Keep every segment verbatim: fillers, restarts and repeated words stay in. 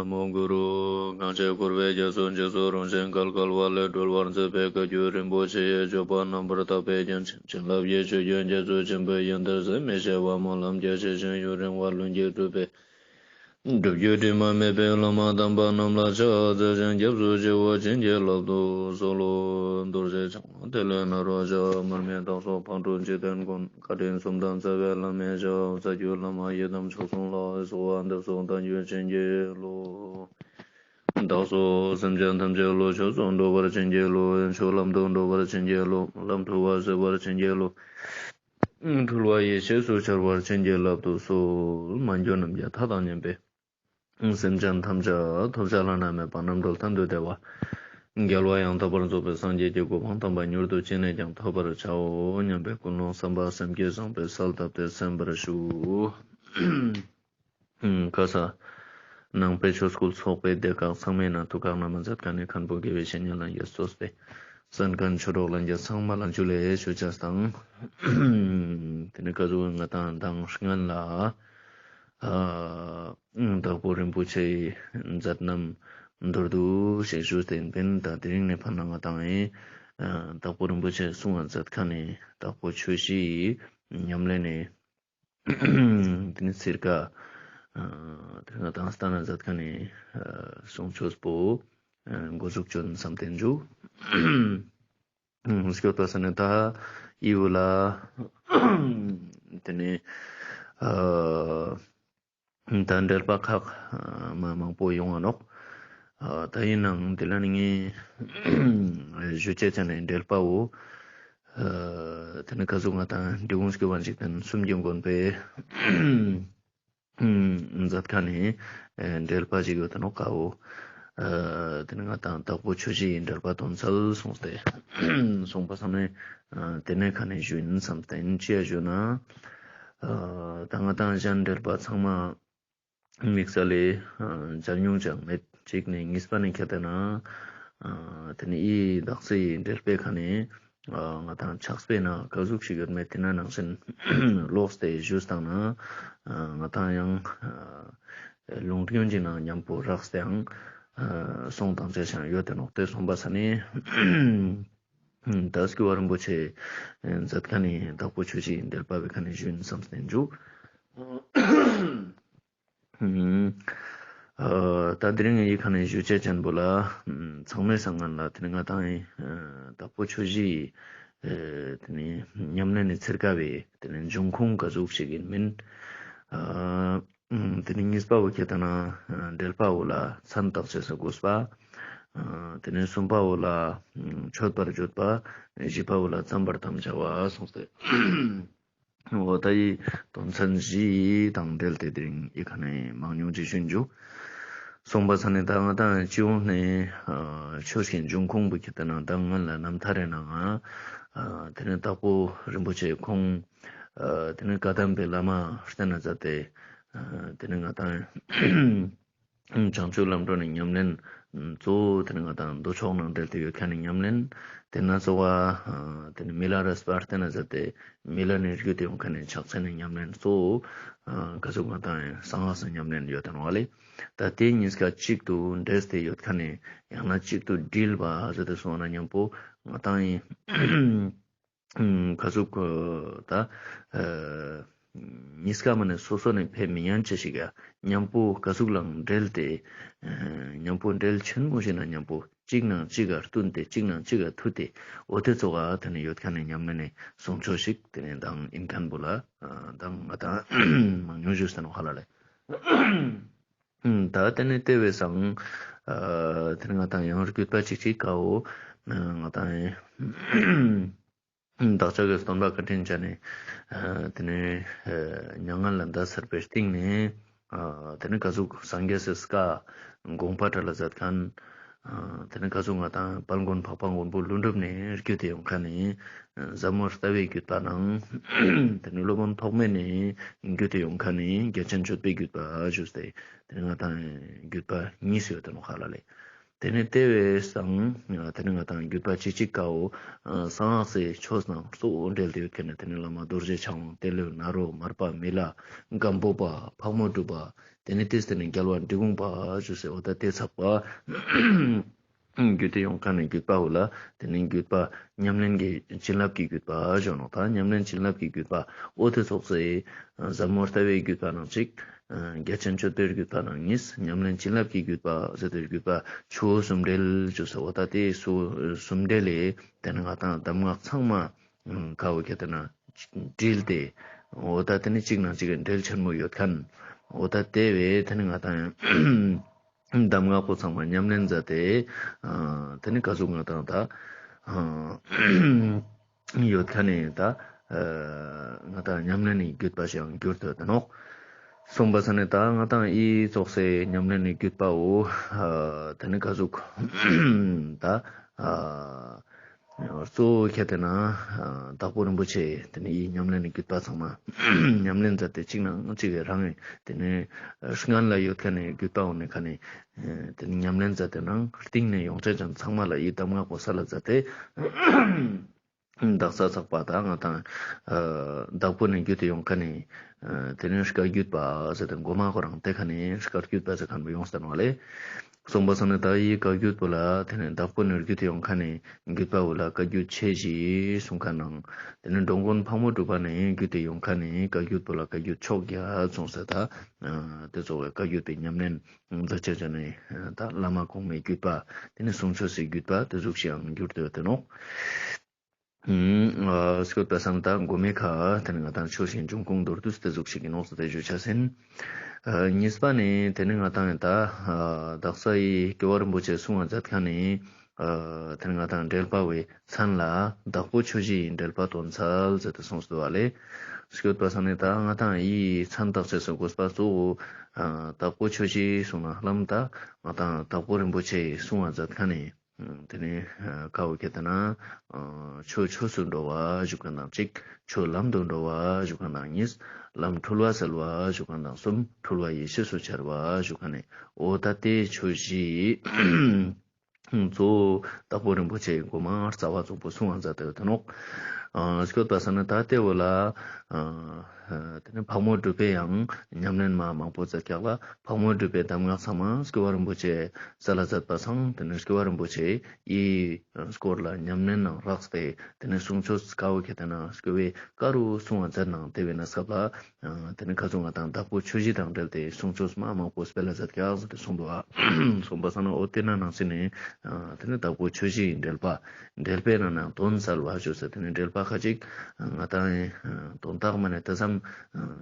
མོ་གུ་རུ། གང་ཕྱིར་འཁོར་བའི་རྒྱ་མཚོ་འཇིགས་ཚོགས་རང་བཞིན་བརྒལ་དཀའ་བ་ལས་སྒྲོལ་བར་མཛད་པའི་བཀའ་བརྒྱུད་རིན་པོ་ཆེ་ཡི་སྤྱོད་པ་རྣམ་པར་དག་པའི་རྒྱན་ཅན་བྱིན་རླབས་ཀྱི་ཆུ་རྒྱུན་རྒྱ་མཚོ་ཆེན་པོའི་ཡོན་ཏན་ཟད་མི་ཤེས་པ་སྨོན་ལམ་རྒྱ་ཆེ་ཞིང་ཡུན་རིང་བ་ལྷུན་གྱིས་གྲུབ་པའི་སྒྲུབ་བརྒྱུད་དྲི་མ་མེད་པའི་བླ་མ་དམ་པ་རྣམས་ལ་ཕྱག་འཚལ་ཞིང་སྐྱབས་སུ་མཆིའོ། བྱིན་གྱིས་བརླབ་ཏུ་གསོལ་ལོ། རྡོ་རྗེ་འཆང་ལ་ཏེ་ལོ་ནཱ་རོ་ཞབས། མར་མི་དྭགས་པོ་ཕག་གྲུ་འཇིག་རྟེན་མགོན། བཀའ་དྲིན་གསུམ་ལྡན་རྩ་བའི་བླ་མའི་ཞབས། རྩ་བརྒྱུད་བླ་མ་ཡི་དམ་མཆོག་གསུམ་ལ། གསོལ་བ་འདེབས་སོ་བདག་རྒྱུད་བྱིན་གྱིས་རློབས། བདག་སོགས་སེམས་ཅན་ཐམས་ཅད་བློ་ཆོས་སུ་འགྲོ་བར་བྱིན་གྱིས་རློབས། ཆོས་ལམ་དུ་འགྲོ་བར་བྱིན་གྱིས་རློབས། ལམ་འཁྲུལ་བ་སེལ་བར་བྱིན་གྱིས་རློབས། འཁྲུལ་བ་ཡེ་ཤེས་སུ་འཆར་བར་བྱིན་གྱིས་བརླབ་ཏུ་གསོལ། མ་གྱུར་ནམ་མཁའི་མཐའ་དང་མཉམ་པའི་སེམས་ཅན་ཐམས་ཅད་ཐོབ་བྱ་བླ་ན་མེད་པ་རྣམ་གྲོལ་མཐར་ཐུག་བདེ་བ་རྒྱལ་བ་ཡང་དག་པར་རྫོགས་པའི་སངས་རྒྱས་ཀྱི་གོ་འཕང་དམ་པ་མྱུར་དུ་ཅི་ནས་ཀྱང་ཐོབ་པར་བྱའོ་སྙམ་པའི་ཀུན་སློང་བསམ་པ་སེམས་བསྐྱེད་བཟང་པོའི་གསལ་བཏབ་སྟེ་གསན་པར་ཞུ། ཁ་ས། ནང་པའི་ཆོས་སྐུལ་ཚོགས་པའི་སྡེ་ཁག་ཚང་མའི་ནང་དུ་ཁག་ན་མ་མཛད་མཁན་ནི་མཁན་པོ་དགེ་བའི་བཤེས་གཉེན་ལྷན་རྒྱས་གཙོས་པའི་གསན་མཁན་ཆོས་གྲོགས་ལྷན་རྒྱས་ཚང་མ་ལ་ཇུ་ལེ་ཞུ་ཅེས་དང་། དེ་ནས་ཀ་ཟུག་ང་དང་མདང་སྔན་ལ་ཨ་དྭགས་པོ་རིན་པོ་ཆེའི་མཛད་རྣམ་མདོར་བསྡུས་ཤིག་ཞུས་ཏེ་ཡིན་པིན། ད་དེ་རིང་ནས་ཕན་ན་ང་དང་ཨེ་དྭགས་པོ་རིན་པོ་ཆེ་གསུང་བ་མཛད་མཁན་ནི་དྭགས་པོ་ཆོས་བཞིའི་ཉམས་ལེན་ནི་དེ་ནི་ཚིར་ཀ་ཨ་དེ་ང་དང་སྟན་ན་མཛད་མཁན་ནི་ཨ་གསུང་ཆོས་པོ་ཨ་འགོ་འཛུགས་ཅོ་ཡིན་བསམ་སྟེ་ཡིན་ཇུ། སྐྱོད་པ་ས་ནི་ད་ཨི་བོ་ལ་དེ་ནི་ཨ་ད་འགྲེལ་པ་ཁག་མ་མང་པོ་ཡོང་ང་ནོག། ཨ་ད་ཡིན་ནའང་དེ་ལ་ནི་ངས་ཞུ་ཅེས་ཅན་ནི་འགྲེལ་པ་བོ། ཨ་དེ་ནི་ཀ་ཟུག་ང་དང་འབྲི་གུང་སྐྱོབ་པ་འཇིག་རྟེན་གསུམ་གྱི་མགོན་པོའི་མཛད་མཁན་ནི་འགྲེལ་པ་ཞིག་ཡོད་དེ་ནོག་ཀ་བོ། ཨ་དེ་ནི་ང་དང་དྭགས་པོ་ཆོས་བཞིའི་འགྲེལ་པ་དོན་གསལ་གསུངས་ཏེ་གསུངས་པ་སང་ནི་ཨ་དེ་ནས་ཁ་ནས་ཞུ་ཡིན་བསམ་སྟེ་ཡིན། ཅི་ཡ་ཞུ་ན་ཨ་ད་ང་དང་གཞན་འགྲེལ་པ་ཚང་མ་དམིགས་བསལ་ལས་ཨ་མཇལ་མྱོང་ཅང་མེད། གཅིག་ནས་གཉིས་པ་ནས་ཁྱེར་ཏེ་ན་ཨ་དེ་ནི་ཨི་དྭགས་པོའི་འགྲེལ་པའི་ཁ་ནས་ཨ་ང་དང་ཕྱག་དཔེ་ན་ཀ་ཟུག་ཞིག་ཡོད་མེད་དེ་ན་ནང་བཞིན་ཀློག་སྟེ་ཞུས་བཏང་ན་ཨ་ང་དང་ཡང་ཨ་ལུང་སྟོན་གྱི་ནང་མཉམ་པོ་རགས་ཏེའང་ཨ་གསུང་དང་བཅས་ཤིང་ཡོད་དེ་ནོག། དེ་གསུངས་པ་ས་ནི་ད་སྐྱོབ་པ་རིན་པོ་ཆེ་མཛད་མཁན་ནི་དྭགས་པོ་ཆོས་བཞིའི་འགྲེལ་པ་བོའི་ཁ་ནས་ཞུ་ཡིན་བསམ་སྟེ་ཡིན་ཇུ། ཨ་ད་དེ་རིང་ངའི་ཁ་ནས་ཞུ་ཅེས་ཅན་པོ་ལ་ཚང་མའི་སང་སྔན་ལ་དེ་ནི་ང་དང་ཨ་དྭགས་པོ་ཆོས་བཞིའི་ཨ་དེ་ནི་ཉམས་ལེན་ནི་ཚིར་ཀ་བའི་དེ་ནི་འབྱུང་ཁུངས་ཀ་ཟུག་ཞིག་ཡིན་མིན། ཨ་དེ་ནི་གཉིས་པ་བོ་ཁྱེར་ཏེ་ན་ཨ་འགྲེལ་པ་བོ་ལ་མཚན་བཏགས་ཅེས་སུ་དགོས་པ། ཨ་དེ་ནི་གསུམ་པ་བོ་ལ་མཆོད་པར་བརྗོད་པ། བཞི་པ་བོ་ལ་བརྩམ་པར་དམ་བཅའ་བ་གསུངས་ཏེ། འོ་ད་ཡི་དོན་ཚན་བཞི་དང་འབྲེལ་ཏེ་དེ་རིང་ཡི་ཁ་ནས་མང་ཉུང་ཅིག་ཞུ་ཡིན་ཇུ། གསུངས་པ་ས་ནི་ད་ང་དང་སྤྱི་ཡོངས་ནས་ཨ་ཆོས་ཀྱི་འབྱུང་ཁུངས་པོ་ཁྱེར་ཏེ་ན་ད་སྔན་ལ་རྣམ་ཐར་རེ་ནང་ང་ཨ་དེ་ནི་དྭགས་པོ་རིན་པོ་ཆེ་ཁོང་ཨ་དེ་ནི་བཀའ་གདམས་པའི་བླ་མ་བསྟེན་ན་མཛད་དེ་ཨ་དེ་ནི་ང་དང་བྱང་ཆུབ་ལམ་སྒྲོན་ནི་ཉམས་ལེན་གཙོ་བོ་དེ་ནི་ང་དང་མདོ་ཕྱོགས་ནང་འབྲེལ་ཏེ་ཡོད་མཁན་ནི་ཉམས་ལེན། དེ་ན་གཙོ་བོ་ཨ་དེ་ནི་མི་ལ་རས་པ་བསྟེན་ན་མཛད་དེ་མི་ལ་ནས་བརྒྱུད་དེ་ཡོང་མཁན་ནི་ཕྱག་འཚལ་ནི་ཉམས་ལེན་གཙོ་བོ་ཨ་ཀ་ཟུག་ང་དང་གསང་སྔགས་སི་ཉམས་ལེན་ཡོད་དེ་ནོག་ལེ། ད་དེ་གཉིས་ཀ་གཅིག་ཏུ་འདྲེས་ཏེ་ཡོད་མཁན་ནི་ཡང་ན་གཅིག་ཏུ་དྲིལ་བ་ཟེར་ཏེ་སོང་ན་མཉམ་པོ་ང་དང་ཡིན། ཀ་ཟུག་ད་ཨ་གཉིས་ཀ་མ་ནས་སོ་སོ་ནས་ཕེ་མི་ཉན་ཅེས་ཤིག་ཡ་མཉམ་པོ་ཀ་ཟུག་ལའང་འབྲེལ་ཏེ་ཨ་མཉམ་པོ་འབྲེལ་ཆེན་མོ་ཞིག་ན་མཉམ་པོ་གཅིག་ནང་གཅིག་ག་བསྟུན་ཏེ་གཅིག་ནང་གཅིག་ག་མཐུད་དེ་འོ་དེ་ཙོགས་ཨ་དེ་ནས་ཡོད་མཁན་ནི་ཉམས་ལེན་ནི་གསུང་ཆོས་ཤིག་དེ་ནས་མདང་ཡིན་མཁན་པོ་ལ་ཨ་མདང་ང་དང་མང་ཉུང་ཞུས་ཏེ་ནོག་ཧ་ལ་ལེ། ད་དེ་ནས་དེ་བས་སང་ཨ་དེ་ནས་ང་དང་ཡང་བརྒྱུད་པ་གཅིག་གཅིག་ཀའོ་ང་དང་བདག་ཅག་གི་སྟོན་པ་བཀའ་དྲིན་ཅན་ནི་ཨ་དེ་ནས་ཨ་མྱ་ངན་ལས་འདས་ཚར་བའི་སྟིང་ནས་ཨ་དེ་ནས་ཀ་ཟུག་སངས་རྒྱས་སི་བཀའ་དགོངས་པ་འགྲེལ་ལ་མཛད་མཁན། ཨ་དེ་ནས་ཀ་ཟུག་ང་དང་དཔལ་མགོན་འཕགས་པ་མགོན་པོ་ཀླུ་སྒྲུབ་ནས་བརྒྱུད་དེ་ཡོང་མཁན་ནི་ཨ་ཟབ་མོ་ལྟ་བའི་བརྒྱུད་པ་ནང་དེ་ནས་སློབ་དཔོན་ཐོགས་མེད་ནས་བརྒྱུད་དེ་ཡོང་མཁན་ནི་རྒྱ་ཆེན་སྤྱོད་པའི་བརྒྱུད་པ་ཞུས་ཏེ་དེ་ནས་ང་དང་བརྒྱུད་པ་གཉིས་ཡོད་དེ་ནོག་ཧ་ལ་ལེ། ཏེ་ནེ་ཏེ་བོའི་སང་ཏེ་ནེ་ང་དང་རྒྱུད་པ་ཅིག་ཅིག་ཀའོ་གསང་སྔགས་སི་ཆོས་ནང་གཙོ་བོ་འབྲེལ་ཏེ་ཡོད་ཁན་ནི་ཏེ་ནེ་བླ་མ་རྡོ་རྗེ་འཆང་དབང་ཏེ་ལོ་ནཱ་རོ་མར་པ་མི་ལ་སྒམ་པོ་པ་ཕག་མོ་གྲུ་པ་ཏེ་ནེ་ཏེས་ཏེ་ནེ་རྒྱལ་བ་འབྲི་གུང་པ་ཞུ་སེ་འོ་ད་ཏེ་ཚག་པ་རྒྱུད་དེ་ཡོང་ཁན་ནི་རྒྱུད་པ་བོ་ལ་ཏེ་ནེ་རྒྱུད་པ་ཉམས་ལེན་གྱི་བྱིན་རླབས་ཀྱི་རྒྱུད་པ་ཞུ་ནོག་ད་ཉམས་ལེན་བྱིན་རླབས་ཀྱི་རྒྱུད་པ་འོ་ཏེ་ཙོགས་སེ་ཟབ་མོ་ལྟ་བའི་རྒྱུད་པ་ནང་ཅིག་རྒྱ་ཆེན་སྤྱོད་པའི་རྒྱུད་པ་ནང་གཉིས། ཉམས་ལེན་བྱིན་རླབས་ཀྱི་རྒྱུད་པ་ཟེར་ཏེ་རྒྱུད་པ་ཆོས་གསུམ་འབྲེལ་ཞུ་སེ་འོ་ད་ཏེ་གསུམ་འབྲེལ་ལས་ཏེ་ནེ་ང་དང་གདམས་ངག་ཚང་མ་ཀ་བོ་ཁྱེར་ཏེ་ན་འབྲེལ་ཏེ་འོ་ད་ཏེ་ནེ་གཅིག་ནང་གཅིག་གི་འབྲེལ་ཆེན་མོ་ཡོད་ཁན་འོ་ད་ཏེ་བོའི་ཏེ་ནེ་ང་དང་གདམས་ངག་པོ་ཚང་མ་ཉམས་ལེན་མཛད་དེ་ཏེ་ནེ་ཀ་ཟུག་ང་དང་ད་ཡོད་ཁན་ནི་ད་ང་དང་ཉམས་ལེན་ནི་རྒྱུད་པ་ཞིག་གྱུར་ཏེ་ཡོད་ནོག་གསུངས་པ་སང་ནེ་ད་ང་དང་ཨི་ཙོགས་སེ་ཉམས་ལེན་ནི་རྒྱུད་པའོ་ཏེ་ནེ་ཀ་ཟུག་ད་གཙོ་བོ་ཁྱེར་ཏེ་ན་དྭགས་པོ་རིན་པོ་ཆེ་ཏེ་ནེ་ཨི་ཉམས་ལེན་ནི་རྒྱུད་པ་ཚང་མ་ཉམས་ལེན་མཛད་དེ་གཅིག་ནང་གཅིག་གི་རང་ཏེ་ནེ་སྔན་ལ་ཡོད་ཁན་ནི་རྒྱུད་པའོ་ནེ་ཁ་ནེ་ཏེ་ནེ་ཉམས་ལེན་མཛད་དེ་ནང་སྟིང་ནེ་ཡོངས་ཆ་ཅན་ཚང་མ་ལ་ཨི་གདམས་ངག་པོ་སལ་ལ་མཛད་དེ། དག་ས་ཚག་པ་ད་ང་དང་དྭགས་པོ་ནེ་བརྒྱུད་དེ་ཡོང་ཁན་ནི་ཏེ་ནེ་བཀའ་བརྒྱུད་པ་ཟེར་ཏེ་གོ་མ་ཁོ་རང་ཏེ་ཁ་ནེ་བཀའ་བརྒྱུད་པ་ཟེར་ཁན་བོ་ཡོངས་ཏེ་ནོག་ལེ། གསུངས་པ་སང་ནེ་ད་ཨི་བཀའ་བརྒྱུད་པོ་ལ་ཏེ་ནེ་དྭགས་པོ་ནེ་བརྒྱུད་དེ་ཡོང་ཁན་ནི་བརྒྱུད་པ་བོ་ལ་བཀའ་བརྒྱུད་ཆེ་བཞི་གསུངས་ཁན་ནང་ཏེ་ནེ་འགྲོ་མགོན་ཕག་མོ་གྲུ་པ་ནེ་བརྒྱུད་དེ་ཡོང་ཁན་ནི་བཀའ་བརྒྱུད་པོ་ལ་བཀའ་བརྒྱུད་ཆོས་བརྒྱད་གསུངས་སེ་ད་ཏེ་ཙོགས་སི་བཀའ་བརྒྱུད་པའི་ཉམས་ལེན་མཛད་ཅེས་ནི་ད་བླ་མ་གོང་མའི་བརྒྱུད་པ་ཏེ་ནེ་གསུང་ཆོས་སི་བརྒྱུད་པ་ཏེ་ཟུག་ཞིག་གྱུར་ཏེ་ཡོད་ནོག་སྐྱོད་པ་སང་ད་གོ་མའི་ཁ་ཏེ་ནེ་ང་དང་ཆོས་ཤིང་འབྱུང་ཁུངས་མདོར་བསྡུས་ཏེ་ཟུག་ཞིག་གི་ནོག་ཟེར་ཏེ་ཞུ་ཆ་ཟིན། གཉིས་པ་ནི་ཏེ་ནེ་ང་དང་ད་དག་ས་ཡི་སྐྱོབ་པ་རིན་པོ་ཆེ་གསུང་བ་མཛད་ཁན་ནི་ཏེ་ནེ་ང་དང་འགྲེལ་པ་བོའི་མཚན་ལ་དྭགས་པོ་ཆོས་བཞིའི་འགྲེལ་པ་དོན་གསལ་ཟེར་ཏེ་གསུངས་སོ་བ་ལེ། སྐྱོད་པ་སང་ནེ་ད་ང་དང་ཡི་མཚན་བཏགས་ཅེས་སི་དགོས་པ་གཙོ་བོ་དྭགས་པོ་ཆོས་བཞི་གསུངས་ན་ལམ་ད་ང་དང་དྭགས་པོ་རིན་པོ་ཆེ་གསུང་བ་མཛད་ཁན་ནི་ཏེ་ནེ་ཀ་བོ་ཁྱེར་ཏེ་ན་ཆོས་ཆོས་སུ་འགྲོ་བ་ཞུ་ཁན་དང་གཅིག་ཆོས་ལམ་དུ་འགྲོ་བ་ཞུ་ཁན་དང་གཉིས་ལམ་འཁྲུལ་བ་སེལ་བ་ཞུ་ཁན་དང་གསུམ་འཁྲུལ་བ་ཡེ་ཤེས་སུ་འཆར་བ་ཞུ་ཁན་ནི་འོ་ད་ཏེ་ཆོས་བཞི་གཙོ་བོ་དྭགས་པོ་རིན་པོ་ཆེ་གོ་མ་རྩ་བ་ཙོགས་པོ་གསུང་བ་མཛད་དེ་ཡོད་ནོག་སྐྱོད་པ་སང་ནེ་ད་ཏེ་བོ་ལ་ཏེ་ནེ་ཕག་མོ་གྲུ་པས་ཡང་ཉམས་ལེན་མ་མང་པོ་མཛད་ཀྱག་ལ་ཕག་མོ་གྲུ་པའི་གདམས་ངག་ཚང་མ་སྐྱོབ་པ་རིན་པོ་ཆེ་སལ་ལ་མཛད་པ་སང་ཏེ་ནེ་སྐྱོབ་པ་རིན་པོ་ཆེ་ཡི་སྐོར་ལ་ཉམས་ལེན་ནང་རགས་ཏེ་ཏེ་ནེ་གསུང་ཆོས་ཀ་བོ་ཁྱེར་ཏེ་ན་སྐྱོབ་པའི་ཀ་རུ་གསུང་བ་མཛད་ནང་ཏེ་བོའི་ན་སྐབས་ལ་ཏེ་ནེ་ཁ་ཚུགས་ང་དང་དྭགས་པོ་ཆོས་བཞི་དང་འབྲེལ་ཏེ་གསུང་ཆོས་མ་མང་པོ་སྤེལ་ལ་མཛད་ཀྱག་ཟེར་ཏེ་གསུངས་འདུག་ཨ། གསུངས་པ་སང་ནེ་འོ་ཏེ་ན་ནང་ཞིག་ནེ་ཏེ་ནེ་དྭགས་པོ་ཆོས་བཞིའི་འགྲེལ་པ་འགྲེལ་པའི་ནང་ནེ་དོན་གསལ་བ་ཞུ་སེ་ཏེ་ནེ་འགྲེལ་པ་ཁ་ཅིག་ང་དང་དོན་དག་མ་ནེ་ཏེ་ཙམ་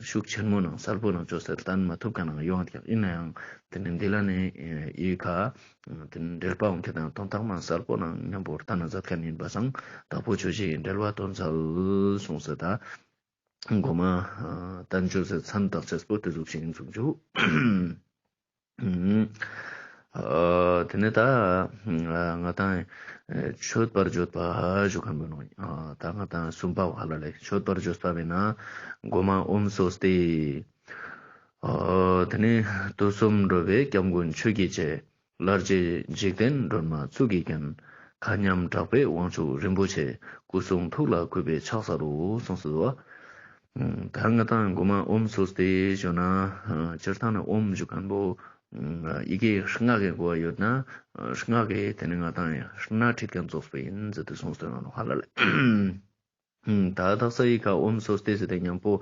ཤུགས་ཆེན་མོ་ནང་གསལ་པོ་ནང་ཅོས་སེ་བསྟན་མ་ཐུབ་ཁན་ནང་ཡོང་ཡོད་ཀྱག་ཨིན་ནའང་ཏེ་ནེ་འདི་ལ་ནི་ཡི་ཁ་ཏེ་ནེ་འགྲེལ་པའང་ཁྱེར་ཏེ་ན་དོན་དག་མ་གསལ་པོ་ནང་མཉམ་པོ་བསྟན་ན་མཛད་ཁན་ཨིན་པ་སང་དྭགས་པོ་ཆོས་བཞིའི་འགྲེལ་པ་དོན་གསལ་གསུངས་སེ་ད་གོ་མ་བསྟན་བཅོས་སི་མཚན་བཏགས་ཅེས་པོ་ཏེ་ཟུག་ཞིག་ཨིན་གསུངས་ཅུག་ཏེ་ནེ་ད་ང་དང་མཆོད་པར་བརྗོད་པ་ཞུ་ཁན་བོ་ནོག་ད་ང་དང་གསུམ་པ་བོ་ཧ་ལ་ལེ་མཆོད་པར་བརྗོད་པ་བོའི་ན་གོ་མ་ཨོཾ་སྭ་སྟི། ཏེ་ནེ་དུས་གསུམ་འགྲོ་བའི་སྐྱབས་མགོན་ཆོས་ཀྱི་རྗེ། ལར་གྱི་འཇིག་རྟེན་སྒྲོན་མ་ཚུལ་གྱིས་མཁྱེན། མཁའ་མཉམ་གྲགས་པའི་དབང་ཕྱུག་རིན་པོ་ཆེ། སྐུ་གསུང་ཐུགས་ལ་གུས་པས་ཕྱག་འཚལ་ལོ་གསུངས་སོ། ད་ང་དང་གོ་མ་ཨོཾ་སྭ་སྟི་ཞུ་ན་སྤྱིར་བཏང་ནེ་ཨོཾ་ཞུ་ཁན་བོ་ཡི་གེ་ལྔ་གི་གོ་བ་ཡོད་ན་ལྔ་གི་ཏེ་ནེ་ང་དང་སྣ་ཁྲིད་ཁན་ཙོགས་པོ་ཨིན་ཟེར་ཏེ་གསུངས་ཏེ་ཡོད་ནོག་ཧ་ལ་ལེ། ད་དག་ས་ཡི་ཁ་ཨོཾ་སྭ་སྟི་ཟེར་ཏེ་མཉམ་པོ་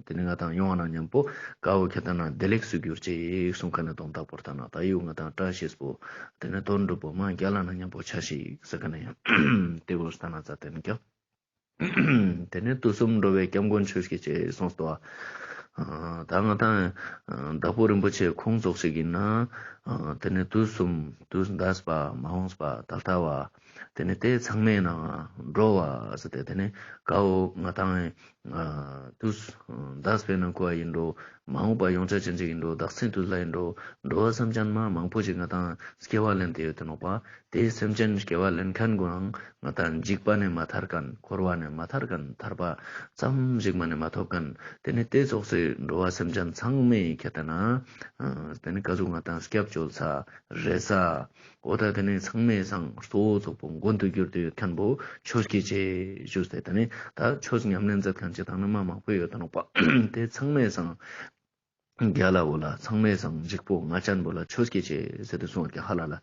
ཏེ་ནེ་ང་དང་ཡོང་བ་ན་མཉམ་པོ་ཀ་བོ་ཁྱེར་ཏེ་ན་བདེ་ལེགས་སུ་གྱུར་ཅིག་གསུངས་ཁན་ནི་དོན་དག་པོ་ལྟ་ན་ད་ཡོ་ང་དང་བཀྲ་ཤིས་པོ་ཏེ་ནེ་དོན་འགྲུབ་པོ་མ་རྒྱལ་ལ་ན་མཉམ་པོ་ཆ་ཤིག་ཟེར་ཁན་ནི་ཡང་ཏེ་བོ་ལྟ་ན་ཙ་ཏེ་ནེ་ཀྱང་ཏེ་ནེ་དུས་གསུམ་འགྲོ་བའི་སྐྱབས་མགོན་ཆོས་ཀྱི་རྗེ་གསུངས་ཏོ། ད་ང་དང་དྭགས་པོ་རིན་པོ་ཆེ་ཁོང་ཙོགས་ཤིག་ཨིན་ན་ཏེ་ནེ་དུས་གསུམ་དུས་འདས་པ་མ་འོངས་པ་ད་ལྟ་བ་ཏེ་ནེ་ཏེ་ཚང་མའི་ནང་འགྲོ་བ་ཟེར་ཏེ་ཏེ་ནེ་ཀ་བོ་ང་དང་དུས་འདས་པའི་ནང་ཀ་བོ་ཨིན་འགྲོ་མ་འོངས་པ་ཡོང་ཆ་ཅན་ཅིག་ཨིན་འགྲོ་བདག་འཛིན་དུས་ལ་ཨིན་འགྲོ་འགྲོ་བ་སེམས་ཅན་མ་མང་པོ་ཞིག་ང་དང་སྐྱེ་བ་ལེན་ཏེ་ཡོད་དེ་ནོག་པ། ཏེ་སེམས་ཅན་སྐྱེ་བ་ལེན་ཁན་གུན་ང་དང་འཇིག་པ་ནེ་མ་ཐར་ཁན་འཁོར་བ་ནེ་མ་ཐར་ཁན་ཐར་པ་ཙམ་ཞིག་མ་ནེ་མ་ཐོབ་ཁན་ཏེ་ནེ་ཏེ་ཙོགས་སི་ འགྲོ་བ་སེམས་ཅན་ཚང་མའི་ཁྱེར་ཏེ་ན་ཏེ་ནེ་ཀ་ཟུག་ང་དང་སྐྱབས་བཅོལ་ས་རེ་ས། འོ་ད་ཏེ་ནེ་ཚང་མའི་སང་གཙོ་བོ་ཙོགས་པོ་མགོན་དུ་གྱུར་ཏེ་ཡོད་ཁན་བོ་ཆོས་ཀྱི་ཆོས་ཞུས་ཏེ་ཏེ་ནེ་ད་ཆོས་ཉམས་ལེན་མཛད་ཁན་ཅིག་དང་ནི་མ་མང་པོ་ཡོད་ད་ནོག་པ། ཏེ་ཚང་མའི་སང་རྒྱལ་ལ་བོ་ལ་ཚང་མའི་སང་འཇིགས་པོ་ང་ཅན་བོ་ལ་ཆོས་ཀྱི་ཆོས་ཟེར་ཏེ་གསུངས་ཀྱང་ཧ་ལ་ལ།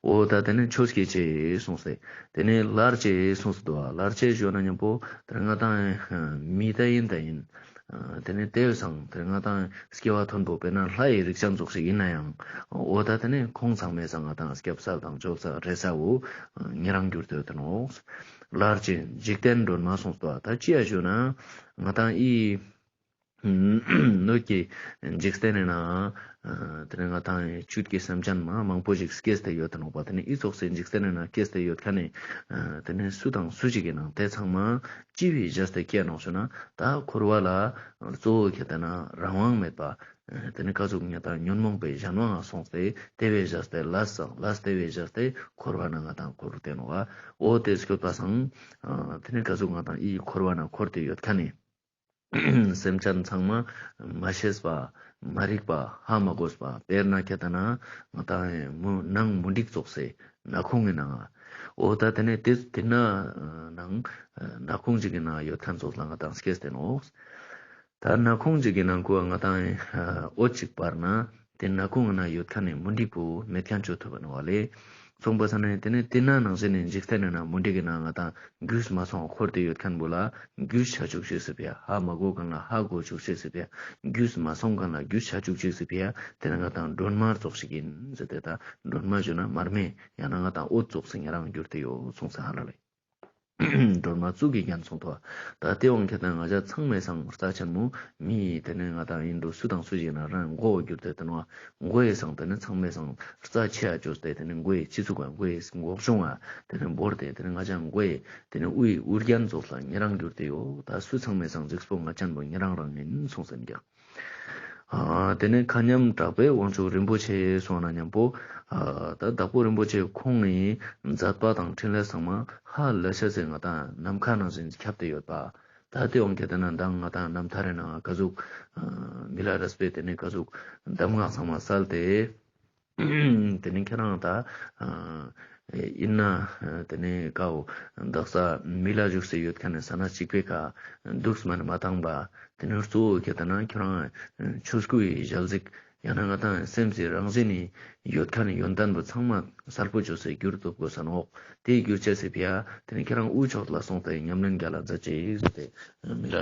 འོ་ད་ཏེ་ནེ་ཆོས་ཀྱི་ཆོས་གསུངས་ཏེ་ཏེ་ནེ་ལར་ཆོས་གསུངས་ཏེ་འདུག་པ། ལར་ཆོས་ཞུ་ན་ཉམ་པོ་ཏེ་ང་དང་མི་ད་ཡིན་ད་ཡིན། ཏེ་ནེ་ཏེ་བས་སང་ཏེ་ང་དང་སྐྱེ་བ་མཐོན་པོ་དཔེར་ན་ལྷ་ཡི་རིགས་ཅན་ཙོགས་ཤིག་ཡིན་ན་ཡང་འོ་ད་ཏེ་ནེ་ཁོང་ཚང་མའི་སང་ང་དང་སྐྱབས་ས་དང་བཅོལ་ས་རེ་ས་བོ་ཉེ་རང་གྱུར་ཏེ་ཡོད་ནོག། ལར་ཆོས་འཇིག་རྟེན་སྒྲོན་མ་གསུངས་ཏེ་འདུག་པ། ད་ཅི་ཡ་ཞུ་ན་ང་དང་ཨི་སྣོད་ཀྱི་འཇིག་རྟེན་ནི་ནང་ཏེ་ནེ་ང་དང་བཅུད་ཀྱི་སེམས་ཅན་མ་མང་པོ་ཞིག་སྐྱེས་ཏེ་ཡོད་ནོག་པ། ཏེ་ནེ་ཨི་ཙོགས་སེ་འཇིག་རྟེན་ནི་ནང་སྐྱེས་ཏེ་ཡོད་ཁན་ནི་ཏེ་ནེ་སུ་དང་སུ་ཞིག་གི་ནང་ཏེ་ཚང་མ་ཅི་བའི་བྱས་ཏེ་སྐྱེ་ནོག་ཞུ་ན་ད་འཁོར་བ་ལ་གཙོ་བོ་ཁྱེར་ཏེ་ན་རང་དབང་མེད་པ། ཏེ་ནེ་ཀ་ཟུག་ང་དང་ཉོན་མོངས་པའི་གཞན་དབང་ང་སོང་སྟེ་ཏེ་བའི་བྱས་ཏེ་ལས་སང་ལས་ཏེ་བའི་བྱས་ཏེ་འཁོར་བ་ན་ང་དང་འཁོར་ཏེ་ནོག་པ། འོ་ཏེ་སྐྱོད་པ་སང་ཏེ་ནེ་ཀ་ཟུག་ང་དང་ཨི་འཁོར་བ་ན་འཁོར་ཏེ་ཡོད་ཁན་ནི་སེམས་ཅན་ཚང་མ་མ་ཤེས་པ་མ་རིག་པ་ཧ་མ་གོ་བ། དཔེར་ན་ཁྱེར་ཏེ་ན་ང་དང་མུ་ནང་མུ་འགྲིག་ཙོགས་སེ་ནག་ཁུང་གི་ནང་ང་། འོ་ད་ཏེ་ནེ་ཏེ་ཏེ་ན་ནང་ནག་ཁུང་ཅིག་གི་ནང་ཡོད་ཁན་ཙོགས་ལ་ང་དང་སྐྱེས་ཏེ་ནོག། ད་ནག་ཁུང་ཅིག་གི་ནང་ཁུ་ང་དང་འོད་ཅིག་འབར་ན་ཏེ་ནག་ཁུང་གི་ནང་ཡོད་ཁན་ནི་མུ་འགྲིག་པོ་མེད་ཁན་ཅོ་ཐུབ་པ་ནོག་ལེ། སོང་པ་སང་ནེ་ཏེ་ནེ་ཏེ་ན་ནང་བཞིན་ནི་འཇིག་རྟེན་ནི་ནང་མུ་འགྲིག་གི་ནང་ང་དང་རྒྱུས་མ་སོང་འཁོར་ཏེ་ཡོད་ཁན་བོ་ལ་རྒྱུས་ཆ་ཅུག་ཅེས་སི་ཕི་ཡ། ཧ་མ་གོ་ཁན་ལ་ཧ་གོ་ཅུག་ཅེས་སི་ཕི་ཡ། རྒྱུས་མ་སོང་ཁན་ལ་རྒྱུས་ཆ་ཅུག་ཅེས་སི་ཕི་ཡ། ཏེ་ནེ་ང་དང་སྒྲོན་མ་ཙོགས་ཤིག་ཡིན་ཟེར་ཏེ་ད་སྒྲོན་མ་ཞུ་ན་མར་མེ་ཡང་ན་ང་དང་འོད་ཙོགས་སེ་ཉེ་རང་གྱུར་ཏེ་ཡོད་གསུངས་ས་ཧ་ལ་ལེ། སྒྲོན་མ་གཙུག་གི་རྒྱན་གསུངས་ཏོ། ད་ཏེ་འོང་ཁྱེར་ཏེ་ན་ང་ཅག་ཚང་མའི་སང་རྩ་ཆེན་མོ་མི་ཏེ་ནེ་ང་དང་ཡིན་འགྲོ་སུ་དང་སུ་ཞིག་ན་རང་མགོ་བོ་གྱུར་ཏེ་ཏེ་ནོ་མགོ་ཡི་སང་ཏེ་ནེ་ཚང་མའི་སང་རྩ་ཆེ་ཡ་ཅོས་ཏེ་ཏེ་ནེ་མགོ་ཡི་སྤྱི་གཙུག་ག་མགོ་ཡི་མགོ་གཞུང་ང་ཏེ་ནེ་བོར་ཏེ་ཏེ་ནེ་ང་ཅག་མགོ་ཡི་ཏེ་ནེ་དབུ་ཡི་དབུ་རྒྱན་ཙོགས་ལ་ཉེ་རང་གྱུར་ཏེ་ཡོད། ད་སུ་ཚང་མའི་སང་འཇིགས་པོ་ང་ཅན་བོ་ཉེ་རང་རང་ཡིན་གསུངས་སེ་ཀྱང་། ཨ་ཏེ་ནེ་མཁའ་མཉམ་གྲགས་པའི་དབང་ཕྱུག་རིན་པོ་ཆེ་གསུངས་ན་ཉམ་པོ། ཨ་ད་དྭགས་པོ་རིན་པོ་ཆེ་ཁོང་ངི་མཛད་པ་དང་འཕྲིན་ལས་ཚང་མ་ཧ་ལས་ཤེས་སི་ང་དང་ནམ་མཁའ་ནང་བཞིན་ཁྱབ་སྟེ་ཡོད་པ། ད་ཏེ་འོང་ཁྱེར་ཏེ་ན་མདང་ང་དང་རྣམ་ཐར་རི་ནང་ཀ་ཟུག་མི་ལ་རས་པས་ཏེ་ནེ་ཀ་ཟུག་གདམས་ངག་ཚང་མ་སལ་ཏེ། ཏེ་ནེ་ཁྱེད་རང་ད་ཨ་ཡིན་ན་ཏེ་ནེ་ཀའོ་དག་ས་མི་ལ་བཞུགས་སེ་ཡོད་ཁན་ནི་ས་ན་གཅིག་པའི་ཀ་འདུག་སྨན་མ་བཏང་པ། ཏེ་ནེ་གཙོ་བོ་ཁྱེར་ཏེ་ན་ཁྱེད་རང་ཆོས་སྐུ་ཡི་ཞལ་གཟིགས་ཡང་ན་ང་དང་སེམས་སི་རང་བཞིན་ནི་ཡོད་ཁན་ནི་ཡོན་ཏན་པོ་ཚང་མ་གསལ་པོ་ཅོས་སེ་གྱུར་ཐུབ་དགོས་ས་ནོག། ཏེ་གྱུར་ཅེས་སི་ཕི་ཡ་ཏེ་ནེ་ཁྱེད་རང་དབུས་ཕྱོགས་ལ་སོང་སྟེ་ཉམས་ལེན་རྒྱ་ལ་མཛད་ཅེས་ཟེར་ཏེ་མི་ལ་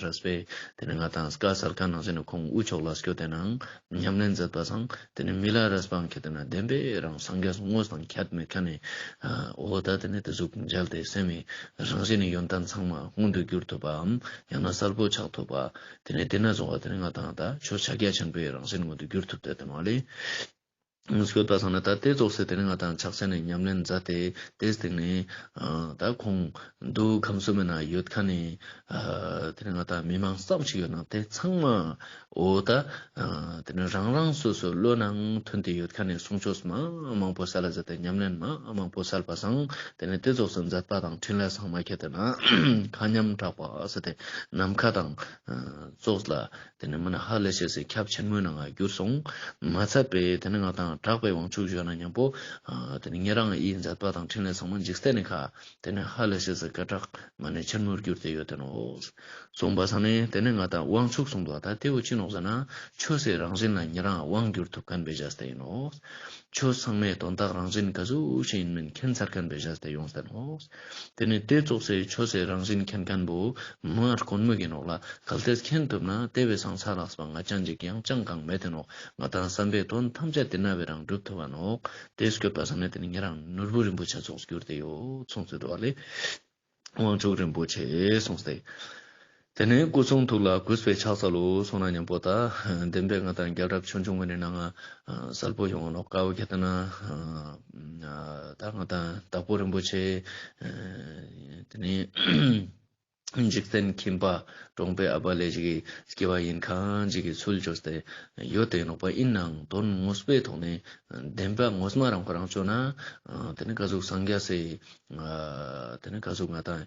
རས་པས་ཏེ་ནེ་ང་དང་བཀའ་སལ་ཁན་ནང་བཞིན་ནི་ཁོང་དབུས་ཕྱོགས་ལ་སྐྱོད་དེ་ནང་ཉམས་ལེན་མཛད་པ་སང་ཏེ་ནེ་མི་ལ་རས་པའང་ཁྱེར་ཏེ་ན་བདེན་པའི་རང་སངས་རྒྱས་དངོས་དང་ཁྱད་མེད་ཁན་ནི་འོ་ད་ཏེ་ནེ་ཏེ་ཟུག་མཇལ་ཏེ་སེམས་སི་རང་བཞིན་ནི་ཡོན་ཏན་ཚང་མ་མངོན་དུ་གྱུར་ཐུབ་པའམ་ཡང་ན་གསལ་པོ་ཆགས་ཐུབ་པ། ཏེ་ནེ་ཏེ་ན་བཟུང་བ་ཏེ་ནེ་ང་དང་ད་ཆོས་ཕྱག་རྒྱ་ཆེན་པོའི་རང་བཞིན་མངོན་དུ་གྱུར་ཐུབ་སྟེ་ཏེ་མ་ལེ། སྐྱོད་པ་སང་ན་ད་ཏེ་ཙོགས་སེ་ཏེ་ནེ་ང་དང་ཕྱག་ཆེན་ནི་ཉམས་ལེན་མཛད་དེ་ཏེ་སྟེང་ནེ་ཨ་ད་ཁོང་འདུག་ཁམས་གསུམ་མི་ན་ཡོད་ཁན་ནི་ཨ་ཏེ་ནེ་ང་དང་མི་མང་ཙམ་ཞིག་ཡོད་ན་ཏེ་ཚང་མ་འོ་ད་ཨ་ཏེ་ནེ་རང་རང་སོ་སོའི་བློ་ནང་ཐོན་ཏེ་ཡོད་ཁན་ནི་གསུང་ཆོས་མ་མང་པོ་སལ་ལ་མཛད་དེ་ཉམས་ལེན་མ་མང་པོ་སལ་པ་སང་ཏེ་ནེ་ཏེ་ཙོགས་སེ་མཛད་པ་དང་འཕྲིན་ལས་ཚང་མ་ཁྱེར་ཏེ་ན་མཁའ་མཉམ་གྲགས་པ་ཟེར་ཏེ་ནམ་མཁའ་དང་ཙོགས་ལ་ཏེ་ནེ་མ་ན་ཧ་ལས་ཤེས་སི་ཁྱབ་ཆེན་མོའི་ནང་ང་གྱུར་སོང་། མ་ཚད་པའི་ཏེ་ནེ་ང་དང་གྲགས་པའི་དབང་ཕྱུག་ཞུ་ན་ཉམ་པོ་ཨ་ཏེ་ནེ་ཉེ་རང་ཨི་མཛད་པ་དང་འཕྲིན་ལས་ཚང་མ་འཇིག་རྟེན་ནི་ཁ་ཏེ་ནེ་ཧ་ལས་ཤེས་སི་སྐད་གྲགས་མ་ནེ་ཆེན་མོར་གྱུར་ཏེ་ཡོད་དེ་ནོག། གསུངས་པ་སང་ནེ་ཏེ་ནེ་ང་དང་དབང་ཕྱུག་གསུངས་འདུག། ད་ཏེ་བོ་ཅི་ནོག་ཟེར་ན་ཆོས་སི་རང་བཞིན་ལ་ཉེ་རང་དབང་བསྒྱུར་ཐུབ་ཁན་བོའི་བྱས་ཏེ་ཡིན་ནོག། ཆོས་ཚང་མའི་དོན་དག་རང་བཞིན་ཀ་ཟུག་ཞིག་ཡིན་མིན་མཁྱེན་ཚར་ཁན་བོའི་བྱས་ཏེ་ཡོངས་ཏེ་ནོག། ཏེ་ནེ་ཏེ་ཙོགས་སེ་ཆོས་སི་རང་བཞིན་མཁྱེན་ཁན་བོ་མ་དཀོན་མོ་གི་ནོག་ལ་གལ་ཏེ་མཁྱེན་ཐུབ་ན་ཏེ་བས་སང་ཚ་ལགས་པ་ང་ཅན་ཅིག་ཡང་ཅང་གང་མེད་དེ་ནོག། ང་དང་བསམ་པའི་དོན་ཐམས་ཅད་ཏེ་ན་བས་རང་འགྲུབ་ཐུབ་བ་ནོག། ཏེ་སྐྱོད་པ་སང་ནེ་ཏེ་ནེ་ཉེ་རང་ནོར་བུ་རིན་པོ་ཆེ་ཙོགས་གྱུར་ཏེ་ཡོད་གསུངས་ཏེ་འདུག་པ་ལེ། དབང་ཕྱུག་རིན་པོ་ཆེ་གསུངས་ཏེ། ཏེ་ནེ་སྐུ་གསུང་ཐུགས་ལ་གུས་པས་ཕྱག་འཚལ་ལོ་གསུངས་ན་ཉམ་པོ་ད་བདེན་པའི་ང་དང་རྒྱལ་རབས་ཆུང་ཆུང་ངི་ནང་ང་གསལ་པོ་ཡོང་ནོག། ཀ་བོ་ཁྱེར་ཏེ་ན་ད་ང་དང་དྭགས་པོ་རིན་པོ་ཆེ་ཏེ་ནེ་འཇིག་རྟེན་ཁྱིམ་པ་གྲོང་པའི་ཨ་བ་ལེ་ཞིག་གི་སྐྱེ་བ་ཡིན་ཁན་ཅིག་གི་ཚུལ་ཅོས་ཏེ་ཡོད་དེ་ནོག་པ། ཡིན་ནའང་དོན་དངོས་པོའི་ཐོག་ནེ་བདེན་པ་ངོ་མ་རང་ཁོ་རང་ཅོ་ན་ཏེ་ནེ་ཀ་ཟུག་སངས་རྒྱས་སི་ཨ་ཏེ་ནེ་ཀ་ཟུག་ང་དང་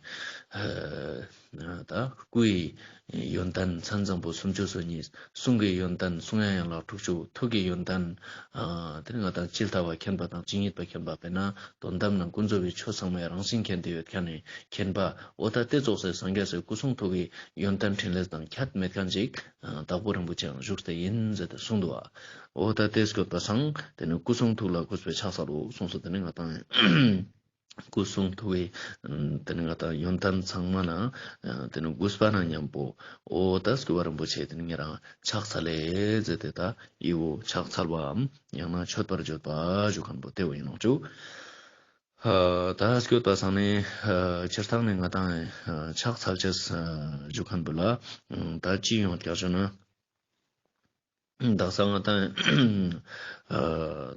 ཨ་ད་སྐུའི་ ཡོན་ཏན་མཚན་བཟང་པོ་སུམ་ཅུ་སོ་གཉིས། གསུང་གི་ཡོན་ཏན་གསུང་དབྱངས་ཡན་ལག་དྲུག་ཅུ། ཐུགས་ཀྱི་ཡོན་ཏན་ཨ་དེ་ནི་ང་དང་ཇི་ལྟ་བ་མཁྱེན་པ་དང་ཇི་སྙེད་པ་མཁྱེན་པ། དཔེར་ན་དོན་དམ་ནང་ཀུན་རྫོབ་པའི་ཆོས་ཚང་མའི་རང་བཞིན་མཁྱེན་ཏེ་ཡོད་མཁན་ནི་མཁྱེན་པ། འོ་ད་དེ་ཙོགས་སེ་སངས་རྒྱས་སི་སྐུ་གསུང་ཐུགས་ཀྱི་ཡོན་ཏན་ཕྲིན་ལས་དང་ཁྱད་མེད་མཁན་ཅིག་ཨ་དྭགས་པོ་རིན་པོ་ཆེའང་བཞུགས་ཏེ་ཡིན་ཟེར་ཏེ་གསུངས་འདུག་བ། འོ་ད་དེ་སྐྱོད་པ་སང་དེ་ནི་སྐུ་གསུང་ཐུགས་ལ་གུས་པས་ཕྱག་འཚལ་ལོ་གསུངས་སོ། དེ་ནི་ང་དང་སྐུ་གསུང་ཐུགས་ཀྱི་ཨ་དེ་ནི་ང་དང་ཡོན་ཏན་ཚང་མ་ན་ཨ་དེ་ནི་གུས་པ་ན་མཉམ་པོ་འོ་ད་སྐྱོབ་པ་རིན་པོ་ཆེ་དེ་ནི་ཉེ་རང་ཕྱག་འཚལ་ལེ་ཟེར་ཏེ་ད་འི་བོ་ཕྱག་འཚལ་བའམ་ཡང་ན་མཆོད་པར་བརྗོད་པ་ཞུ་མཁན་པོ་དེ་བོ་ཡིན་ནོག་ཅུ། ཨ་ད་སྐྱོད་པ་སང་ནི་ཨ་སྤྱིར་བཏང་ནི་ང་དང་ཨ་ཕྱག་འཚལ་ཅེས་ཨ་ཞུ་མཁན་པོ་ལ་ཨ་ད་ཅི་ཡོང་བསྐྱར་ཞུ་ན། དག་ས་ང་དང་ཨ་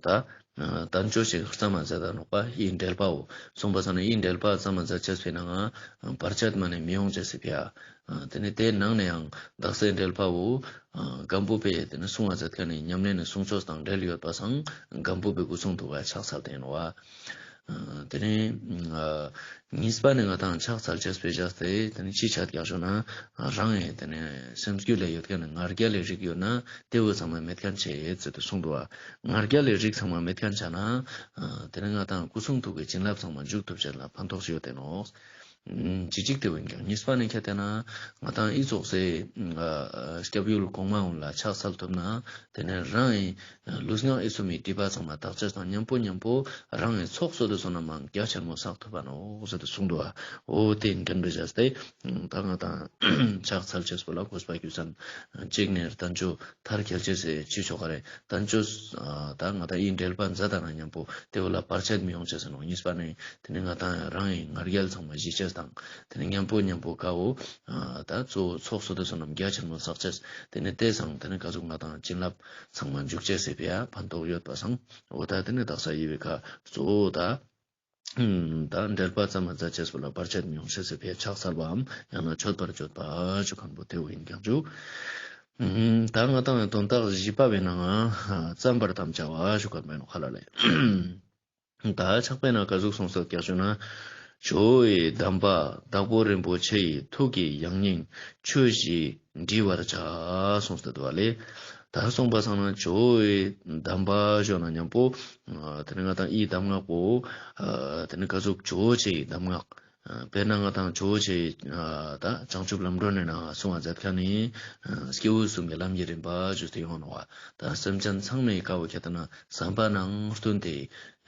ད་ཨ་བསྟན་བཅོས་ཤིག་རྩོམ་མཛད་ད་ནོག་པ། འི་འགྲེལ་པའོ། གསུངས་པ་སང་ནི་འི་འགྲེལ་པ་རྩོམ་མཛད་ཅེས་པའི་ནང་ང་བར་ཆད་མ་ནེ་མི་ཡོང་ཅེས་སི་ཕི་ཡ། ཨ་དེ་ནི་དེའི་ནང་ནས་ཡང་དག་སའི་འགྲེལ་པའོ། ཨ་སྒམ་པོ་པས་དེ་ནི་གསུང་བ་མཛད་མཁན་ནི་ཉམས་ལེན་ནི་གསུང་ཆོས་དང་འབྲེལ་ཡོད་པ་སང་སྒམ་པོ་པའི་སྐུ་གསུང་ཐུགས་ལ་ཕྱག་འཚལ་ཏེ་ཡིན་ནོག་པ། ཨ་དེ་ནས་ཨ་གཉིས་པ་ནི་ང་དང་ཕྱག་འཚལ་ཅེས་པའི་བྱས་ཏེ་དེ་ནི་ཅི་ཆ་ཀྱག་ཞུ་ན། ཨ་རང་ངི་དེ་ནི་སེམས་རྒྱུད་ལ་ཡོད་མཁན་ནི་ང་རྒྱལ་ལི་རིགས་ཡོད་ན་དེ་བོ་ཚང་མ་མེད་མཁན་ཆ་ཡེ་ཟེར་ཏེ་གསུངས་འདུག་པ། ང་རྒྱལ་ལི་རིགས་ཚང་མ་མེད་མཁན་ཆ་ན་ཨ་དེ་ནི་ང་དང་སྐུ་གསུང་ཐུགས་ཀྱི་བྱིན་རླབས་ཚང་མ་འཇུག་ཐུབ་ཅེས་ལ་ཕན་ཐོགས་ཤིག་ཡོད་དེ་ནོག། ཨ་ཅི་ཅིག་དེ་བོ་ཡིན་ཀྱག། གཉིས་པ་ནི་ཁྱེད་དེ་ན་ང་དང་འི་ཙོགས་སེ་ཨ་སྐྱབས་ཡུལ་གོང་མ་འོ་ལ་ཕྱག་འཚལ་ཐུབ་ན་དེ་ནི་རང་ངི་ལུས་ངག་ཡིད་གསུམ་མི་སྒྲིབ་པ་ཚང་མ་དག་ཅེས་དང་མཉམ་པོ་མཉམ་པོ་རང་ངི་ཚོགས་བསོད་བདེ་བསོད་ནམས་མང་རྒྱ་ཆེན་མོ་བསགས་ཐུབ་པ་ནོག་ཟེར་ཏེ་གསུངས་འདུག་པ། འོ་དེ་མཁྱེན་པའི་བྱས་ཏེ་ད་ང་དང་ཕྱག་འཚལ་ཅེས་པོ་ལ་གུས་པ་རྒྱུ་མཚན་གཅིག་ནི་བསྟན་བཅོས་མཐར་འཁྱོལ་ཅེས་སི་ཅི་ཆོག་ག་རེ། བསྟན་བཅོས་ཨ་ད་ང་དང་འི་འགྲེལ་པ་མཛད་ད་ན་མཉམ་པོ་དེ་བོ་ལ་བར་ཆད་མི་ཡོང་ཅེས་སི་ནོག། གཉིས་པ་ནི་དེ་ནི་ང་དང་རང་ངི་ང་རྒྱལ་ཚང་མ་ཞི་ཅེས་དང་དེ་ནི་མཉམ་པོ་མཉམ་པོ་ཀ་བོ་ཨ་ད་གཙོ་བོ་ཚོགས་བསོད་བདེ་བསོད་ནམས་རྒྱ་ཆེན་མོ་བསགས་ཅེས། དེ་ནི་དེ་སང་དེ་ནི་ཀ་ཟུག་ང་དང་བྱིན་རླབས་ཚང་མ་འཇུག་ཅེས་སི་ཕི་ཡ་ཕན་ཐོགས་ཡོད་པ་སང་། འོ་ད་དེ་ནི་དག་ས་འི་བོའི་ཁ་གཙོ་བོ་ད་ཨ་ད་འགྲེལ་པ་རྩོམ་མཛད་ཅེས་པོ་ལ་བར་ཆད་མི་ཡོང་ཅེས་སི་ཕི་ཡ་ཕྱག་འཚལ་བའམ་ཡང་ན་མཆོད་པར་བརྗོད་པ་ཞུ་མཁན་པོ་དེ་བོ་ཡིན་ཀྱག་ཅུ། ཨ་ད་ང་དང་དོན་དག་བཞི་པ་བོའི་ནང་ང་རྩོམ་པར་དམ་བཅའ་བ་ཞུ་མཁན་པོ་ཡིན་ནོག་ཁ་ལ་ལེ། ད་ཕྱག་དཔེའི་ནང་ཀ་ཟུག་གསུངས་སོ་ཀྱག་ཞུ་ན། ཇོ་བོའི་གདམས་པ་དྭགས་པོ་རིན་པོ་ཆེ་ཡི་ཐུགས་ཀྱི་ཡང་སྙིང་ཆོས་བཞི་འབྲི་བར་བྱ་གསུངས་ཏེ་འདུག་པ་ལེ། ད་གསུངས་པ་སང་ན་ཇོ་བོའི་གདམས་པ་ཞུ་ན་མཉམ་པོ་ཨ་དེ་ནི་ང་དང་འི་གདམས་ངག་པོ་ཨ་དེ་ནི་ཀ་ཟུག་ཇོ་བོ་རྗེའི་གདམས་ངག། ཨ་དཔེར་ན་ང་དང་ཇོ་བོ་རྗེ་ཨ་ད་བྱང་ཆུབ་ལམ་སྒྲོན་ནི་ནང་གསུང་བ་མཛད་མཁན་ནི་ཨ་སྐྱེས་བུ་གསུམ་གྱི་ལམ་གྱི་རིམ་པ་ཞུས་ཏེ་ཡོང་ནོག་པ། ད་སེམས་ཅན་ཚང་མའི་ཀ་བོ་ཁྱེད་ད་ན་བསམ་པ་ནང་བསྟུན་ཏེ་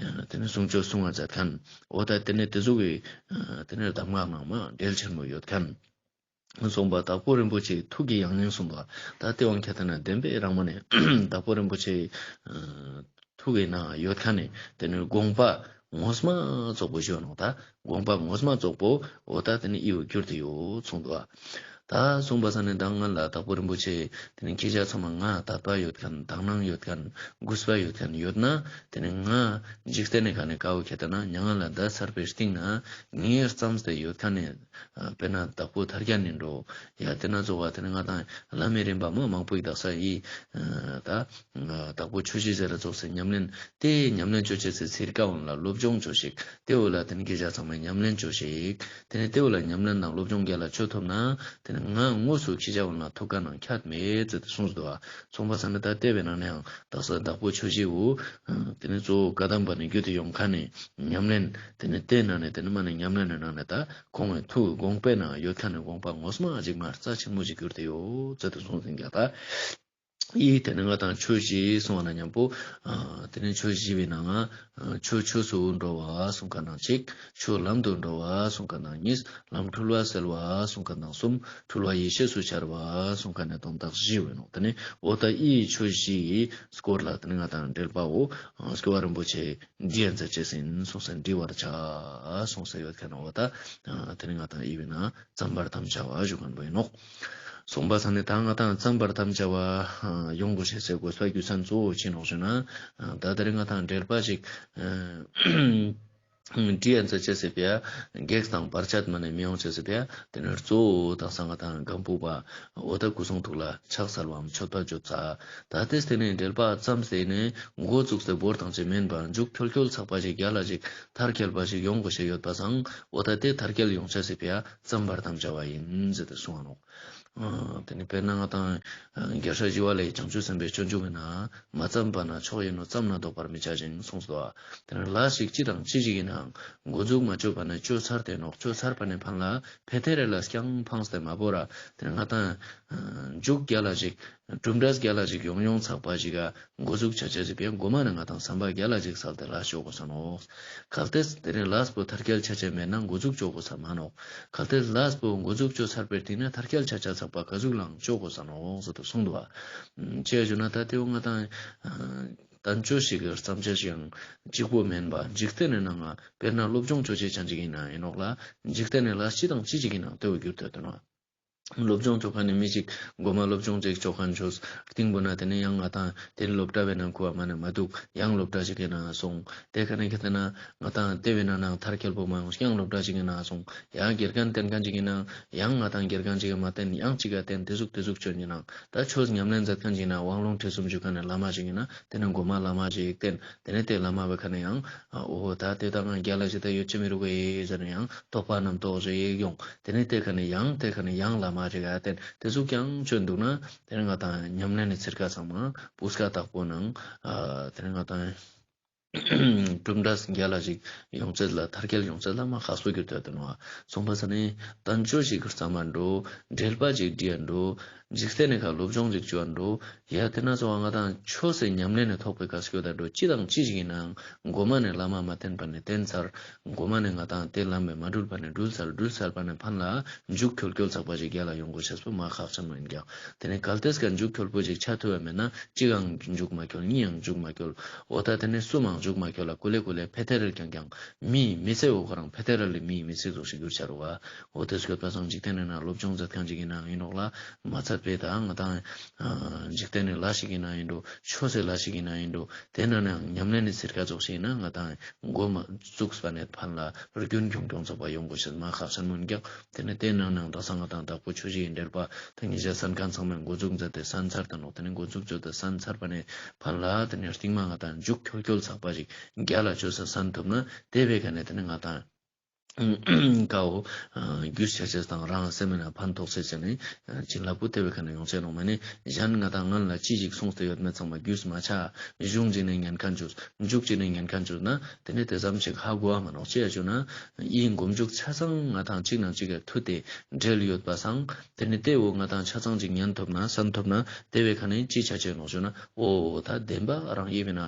ཨ་དེ་ནི་གསུང་ཆོས་གསུང་བ་མཛད་མཁན། འོ་ད་དེ་ནི་དེ་ཟུག་གི་ཨ་དེ་ནི་གདམས་ངག་ནང་མ་འབྲེལ་ཆེན་མོ་ཡོད་མཁན། གསུངས་པ་དྭགས་པོ་རིན་པོ་ཆེའི་ཐུགས་ཀྱི་ཡང་སྙིང་གསུངས་པ། ད་དེ་དབང་ཁྱེད་ད་ན་བདེན་པའི་རང་མ་ནས་དྭགས་པོ་རིན་པོ་ཆེའི་ཨ་ཐུགས་ཀྱི་ནང་ཡོད་མཁན་ནི་དེ་ནི་དགོངས་པ་ངོ་མ་རྫོགས་པོ་ཞུ་ནོག། ད་དགོངས་པ་ངོ་མ་རྫོགས་པོ་འོ་ད་དེ་ནི་འི་བོ་གྱུར་ཏེ་ཡོད་གསུངས་འདུག་པ། ད་གསུངས་པ་སང་ནི་ད་ང་ལ་དྭགས་པོ་རིན་པོ་ཆེ་དེ་ནི་ཁྱེད་ཅག་ཚང་མ་ང་དད་པ་ཡོད་མཁན་དག་སྣང་ཡོད་མཁན་གུས་པ་ཡོད་མཁན་ཡོད་ན་དེ་ནི་ང་འཇིག་རྟེན་ནི་ཁ་ནས་ཀ་བོ་ཁྱེད་ད་ན་མྱ་ངན་ལས་འདས་ཚར་བའི་རྟིང་ན་ངས་བརྩམས་ཏེ་ཡོད་མཁན་ནི་ཨ་དཔེར་ན་དྭགས་པོ་ཐར་རྒྱན་ནི་འགྲོ། ཡ་དེ་ན་ཙོགས་པ་དེ་ནི་ང་དང་བླ་མའི་རིམ་པ་མ་མང་པོ་ཡི་དག་ས་ཡི་ཨ་ད་དྭགས་པོ་ཆོས་བཞི་ཟེར་ར་ཙོགས་སེ་ཉམས་ལེན་དེ་ཉམས་ལེན་ཅོ་ཅེས་སི་ཚིར་ཀ་འོན་ལ་སློབ་སྦྱོང་ཅོ་ཞིག། དེ་འོ་ལ་དེ་ནི་ཁྱེད་ཅག་ཚང་མས་ཉམས་ལེན་ཅོ་ཞིག། དེ་ནི་དེ་འོ་ལ་ཉམས་ལེན་དང་སློབ་སྦྱོང་རྒྱལ་ལ་ཅོ་ཐུབ་ན་དེ་ནི་ང་དངོས་སུ་ཁྱེད་ཅག་འོན་ལ་ཐུགས་ཀ་ནང་ཁྱད་མེད་ཟེར་ཏེ་གསུངས་འདུག་པ། གསུངས་པ་སང་ནི་ད་དེ་བས་ན་ནའང་དག་ས་དྭགས་པོ་ཆོས་བཞི་བོ་ཨ་དེ་ནི་གཙོ་བོ་བཀའ་གདམས་པ་ནས་བརྒྱུད་དེ་ཡོང་མཁན་ནི་ཉམས་ལེན་དེ་ནི་དེ་ནང་ནས་དེ་ནི་མ་ནི་ཉམས་ལེན་ནི་ནང་ནས་ད་ཁོང་གི་ཐུགས་དགོངས་པའི་ནང་ཡོད་མཁན་ནི་དགོངས་པ་ངོ་མ་ཅིག་མ་རྩ་ཆེན་མོ་ཅིག་གྱུར་ཏེ་ཡོད་ཟེར་ཏེ་གསུངས་ཟིན་ཀྱག་ད། ཡིས་དེ་ནི་ང་དང་ཆོས་བཞི་གསུངས་པ་ན་མཉམ་པོ་ཨ་དེ་ནི་ཆོས་བཞི་བའི་ནང་ང་ཆོས་ཆོས་སུ་འགྲོ་བ་གསུངས་མཁན་ནང་གཅིག། ཆོས་ལམ་དུ་འགྲོ་བ་གསུངས་མཁན་ནང་གཉིས། ལམ་འཁྲུལ་བ་སེལ་བ་གསུངས་མཁན་ནང་གསུམ། འཁྲུལ་བ་ཡེ་ཤེས་སུ་འཆར་བ་གསུངས་མཁན་ནི་དོན་དག་བཞི་བོ་ཡིན་ནོག། དེ་ནི་འོ་ད་འི་ཆོས་བཞི་ཡི་སྐོར་ལ་དེ་ནི་ང་དང་འགྲེལ་པ་བོ་ཨ་སྐྱོབ་པ་རིན་པོ་ཆེ་འབྲི་ཡ་མཛད་ཅེས་ཡིན་གསུངས་སེ་འབྲི་བར་བྱ་གསུངས་སེ་ཡོད་མཁན་འོ་ད་ཨ་དེ་ནི་ང་དང་འི་བོའི་ནང་རྩོམ་པར་དམ་བཅའ་བ་ཞུ་མཁན་པོ་ཡིན་ནོག། གསུངས་པ་སང་ནི་ད་ང་དང་རྩོམ་པར་དམ་བཅའ་བ་ཡོང་དགོས་ཤེས་སི་དགོས་པ་རྒྱུ་མཚན་གཙོ་བོ་ཅི་ནོག་ཞུ་ན། ད་དེ་རིང་ང་དང་འགྲེལ་པ་ཞིག་འབྲི་ཡ་མཛད་ཅེས་སི་ཕི་ཡ་གེགས་དང་བར་ཆད་མ་ནེ་མི་ཡོང་ཅེས་སི་ཕི་ཡ་དེ་ནི་གཙོ་བོ་དག་ས་ང་དང་སྒམ་པོ་པ་འོ་ད་སྐུ་གསུང་ཐུགས་ལ་ཕྱག་འཚལ་བའམ་མཆོད་པ་བརྗོད་ཚར། ད་དེ་སྟེང་ནས་འགྲེལ་པ་བརྩམས་ཏེ་ནི་འགོ་བཙུགས་ཏེ་བོར་ཐང་ཅིག་མིན་པར་མཇུག་འཁྱོལ་འཁྱོལ་ཚགས་པ་ཞིག་རྒྱལ་ལ་ཞིག་མཐར་འཁྱོལ་བ་ཞིག་ཡོང་དགོས་ཤེས་ཡོད་པ་སང་འོ་ད་དེ་མཐར་འཁྱོལ་ཡོང་ཅེས་སི་ཕི་ཡ་རྩོམ་པར་དམ་བཅའ་བ་ཡིན་ཟེར་ཏེ་གསུངས་པ་ནོག། ཨ་དེ་ནི་དཔེར་ན་ང་དང་ཨ་རྒྱལ་སྲས་ཞི་བ་ལྷའི་བྱང་ཆུབ་སེམས་དཔའི་སྤྱོད་འཇུག་ཡིན་ན། མ་བརྩམས་པ་ན་མཆོག་ཡིན་ནོ། བརྩམས་ན་ལྡོག་པར་མི་བྱ་ཞིང་གསུངས་སོ། དེ་ནི་ལས་ཤིག་ཅི་དང་ཅི་ཞིག་ཡིན་ནའང་འགོ་འཛུགས་མ་བཅོས་པ་ནི་བཅོས་ཚར་ཏེ་ནོག། བཅོས་ཚར་པ་ནི་ཕན་ལ་ཕེ་ཐེ་རེ་ལ་རྐྱང་ཕངས་ཏེ་མ་བོར་ར། དེ་ནི་ང་དང་ཨ་མཇུག་རྒྱལ་ལ་ཞིག་གྲུབ་འབྲས་རྒྱལ་ལ་ཞིག་ཡོང་ཡོང་ཚག་པ་ཞིག་ག་འགོ་འཛུགས་བྱ་ཅེས་ཟེར་བའི་འགོ་མ་ནི་ང་དང་བསམ་པ་རྒྱལ་ལ་ཞིག་སལ་ཏེ་ལས་བཅོ་དགོས་ས་ནོག། གལ་ཏེ་དེ་ནི་ལས་པོ་མཐར་སྐྱེལ་ཆ་ཅེས་མེད་ན་འགོ་འཛུགས་བཅོ་དགོས་ས་མ་ནོག། གལ་ཏེ་ལས་པོ་འགོ་འཛུགས་བཅོ་ཚར་པའི་སྟིང་ནེ་མཐར་སྐྱེལ་ཆ་ཆ་ཚག་པ་ག་ཟུག་ལའང་བཅོ་དགོས་ས་ནོག་ཟེར་དུ་གསུངས་འདུག་བ། ཅི་ཡ་ཞུ་ན་ད་དེ་བོ་ང་དང་ཨ་བསྟན་བཅོས་ཤིག་གི་བརྩམས་བྱ་ཞིག་ཡང་གཅིག་པོ་མེན་པ། འཇིག་རྟེན་ནི་ནང་ང་དཔེར་ན་སློབ་སྦྱོང་བཅོ་ཅེས་ཅན་ཅིག་ཡིན་ན་ཡིན་ནོག་ལ། འཇིག་རྟེན་ནི་ལས་ཅི་དང་ཅི་ཞིག་ཡིན་ནའང་དེ་བོ་འགྱུར་ཏེ་དོན་བ། སློབ་སྦྱོང་བཅོ་མཁན་ནི་མི་ཞིག་མགོ་མ་སློབ་སྦྱོང་ཅིག་བཅོ་མཁན་ཆོས་སྟིང་པོ་ན་དེ་ནི་ཡང་ང་དང་དེ་ནི་སློབ་གྲྭ་བའི་ནང་ཁུ་བ་མ་ནི་མ་འདུག། ཡང་སློབ་གྲྭ་ཞིག་གི་ནང་སོང་། དེ་ཁ་ནི་ཁེ་ཏེ་ན་ང་དང་དེ་བའི་ནང་ནང་མཐར་སྐྱེལ་པོ་མ་ཡོང་། ཡང་སློབ་གྲྭ་ཞིག་གི་ནང་སོང་། ཡང་དགེ་རྒན་བསྟེན་མཁན་ཞིག་གི་ནང་ཡང་ང་དང་དགེ་རྒན་ཞིག་གི་མ་བསྟེན་ཡང་ཅིག་ག་བསྟེན། དེ་ཟུག་དེ་ཟུག་བཅོ་ཡིན་ནའང་ད་ཆོས་ཉམས་ལེན་མཛད་མཁན་ཞིག་ན་དབང་ལུང་ཁྲིད་གསུམ་ཞུ་མཁན་ནི་བླ་མ་ཞིག་ཡིན་ན་དེ་ནི་མགོ་མ་བླ་མ་ཞིག་བསྟེན། དེ་ནི་དེ་བླ་མ་བའི་ཁ་ནི་ཡང་ཨ་འོ་ད་དེ་ད་ང་རྒྱལ་ལ་ཞིག་ད་ཡོད་ཅི་མི་རུག་གི་ཟེར་ནས་ཡང་རྟོགས་པ་རྣམ་རྟོག་ཞིག་ཡོང་། དེ་ནི་དེ་ཁ་ནི་ཡང་དེ་ཁ་ནི་ཡང་བླ་མ་ཞིག་ག་བསྟེན། དེ་ཟུག་ཀྱང་བཅོ་འདུག་ན་དེ་ནི་ང་དང་ཉམས་ལེན་ནི་ཚིར་ཁ་ཚང་མ་སྤུས་ཀ་དག་པོ་ནང་ཨ་དེ་ནི་ང་དང་གྲུབ་འབྲས་རྒྱལ་ལ་ཞིག་ཡོང་ཚད་ལ་མཐར་སྐྱེལ་ཡོང་ཚད་ལ་མ་ཁག་པོ་གྱུར་ཏེ་དོན་བ། སོང་པ་ས་ནི་བསྟན་བཅོས་ཤིག་བརྩམས་མ་འགྲོ། འགྲེལ་པ་ཅིག་འབྲི་ཡ་འགྲོ། འཇིག་རྟེན་ནི་ཁ་སློབ་སྦྱོང་ཅིག་བཅོ་ཡ་འགྲོ། ཡ་དེ་ན་ཚོ་བ་ང་དང་ཆོས་སི་ཉམས་ལེན་ནི་ཐོག་པའི་ཁ་སྐྱོད་ད་འགྲོ། ཅི་དང་ཅི་ཞིག་ཡིན་ནའང་མགོ་མ་ནི་བླ་མ་མ་བསྟེན་པ་ནི་བསྟེན་ཚར། མགོ་མ་ནི་ང་དང་དེ་ལམ་པའི་མ་འགྲུལ་པ་ནི་འགྲུལ་ཚར། འགྲུལ་ཚར་པ་ནི་ཕན་ལ་མཇུག་འཁྱོལ་འཁྱོལ་ཚག་པ་ཞིག་རྒྱལ་ལ་ཡོང་དགོས་ཤེས་པོ་མ་ཁག་ཆེན་མོ་ཡིན་ཀྱང་། དེ་ནི་གལ་ཏེ་ཀ་མཇུག་འཁྱོལ་པོ་ཞིག་ཆ་ཐུབ་པ་མེད་ན་གཅིག་ཡང་མཇུག་མ་འཁྱོལ། གཉིས་ཡང་མཇུག་མ་འཁྱོལ། འོ་ད་དེ་ནི་གསུམ་མང་མཇུག་མ་འཁྱོལ་ལ་ཀུ་ལེ་ཀུ་ལེ་ཕེ་ཐེ་རེལ་ཀྱང་ཀྱང་མི་མི་ཚེ་འོ་ཁོ་རང་ཕེ་ཐེ་རེལ་ལི་མི་མི་ཚེ་ཟུག་ཞིག་གྱུར་ཆ་རུ་བ། འོ་དེ་སྐྱོད་པ་སང་འཇིག་རྟེན་ནི་ནང་སློབ་སྦྱོང་མཛད་མཁན་ཅིག་ཡིན་ན་ཡིན་ནོག་ལ། མ་ཚད་པའི་ད་ང་དང་ཨ་འཇིག་རྟེན་ནི་ལས་ཤིག་ཡིན་ན་ཡིན་འགྲོ། ཆོས་སི་ལས་ཤིག་ཡིན་ན་ཡིན་འགྲོ། དེ་ན་ནང་ཉམས་ལེན་ནི་ཚིར་ཁ་ཙོགས་ཤིག་ཡིན་ན་ང་དང་འགོ་མ་བཙུགས་པ་ནས་ཕན་ལ་རྒྱུན་འཁྱོངས་འཁྱོངས་ཚག་པ་ཡོང་དགོས་ཤེས་མ་ཁག་ཆེན་མོ་ཡིན་ཀྱང་། དེ་ནི་དེ་ནང་ནང་ད་ས་ང་དང་དྭགས་པོ་ཆོས་བཞི་ཡི་འགྲེལ་པ་ད་ངེད་ཅག་གསན་མཁན་ཚང་མས་འགོ་འཛུགས་མཛད་དེ་གསན་ཚར་ད་ནོག། དེ་ནི་འགོ་འཛུགས་མཛད་དེ་གསན་ཚར་པ་ནས་ཕན་ལ་དེ་ནི་རྟིང་མ་ང་དང་མཇུག་འཁྱོལ་འཁྱོལ་ཚག་པ་ཞིག་རྒྱལ་ལ་བཅོས་ས་གསན་ཐུབ་ན་དེ་བས་ཀ་ནས་དེ་ནི་ང་དང་ཀའོ་རྒྱུས་ཆ་ཆེས་དང་རང་སེམས་ན་ཕན་ཐོགས་ཆེས་ནི་བྱིན་རླབས་པོ་དེ་བས་ཀ་ནས་ཡོང་ཆེས་ནོག། མ་ནི་གཞན་ང་དང་ངན་ལ་ཅི་ཞིག་གསུངས་ཏེ་ཡོད་མེད་ཚང་མ་རྒྱུས་མ་ཆ། གཞུང་ཅིག་ནས་ཉན་མཁན་བཅོས། མཇུག་ཅིག་ནས་ཉན་མཁན་བཅོས་ན་དེ་ནི་དེ་ཙམ་ཞིག་ཧ་གོ་བ་མ་ནོག། ཅི་ཡ་ཞུ་ན་ཡིན་མགོ་མཇུག་ཆ་ཚང་ང་དང་གཅིག་ནང་གཅིག་ག་མཐུད་དེ་འབྲེལ་ཡོད་པ་སང་། དེ་ནི་དེ་བོ་ང་དང་ཆ་ཚང་ཅིག་ཉན་ཐུབ་ན་གསན་ཐུབ་ན་དེ་བས་ཁ་ནས་ཅི་ཆ་ཆེས་ནོག་ཞུ་ན། འོ་ད་བདེན་པ་རང་ཡིན་པས་ན་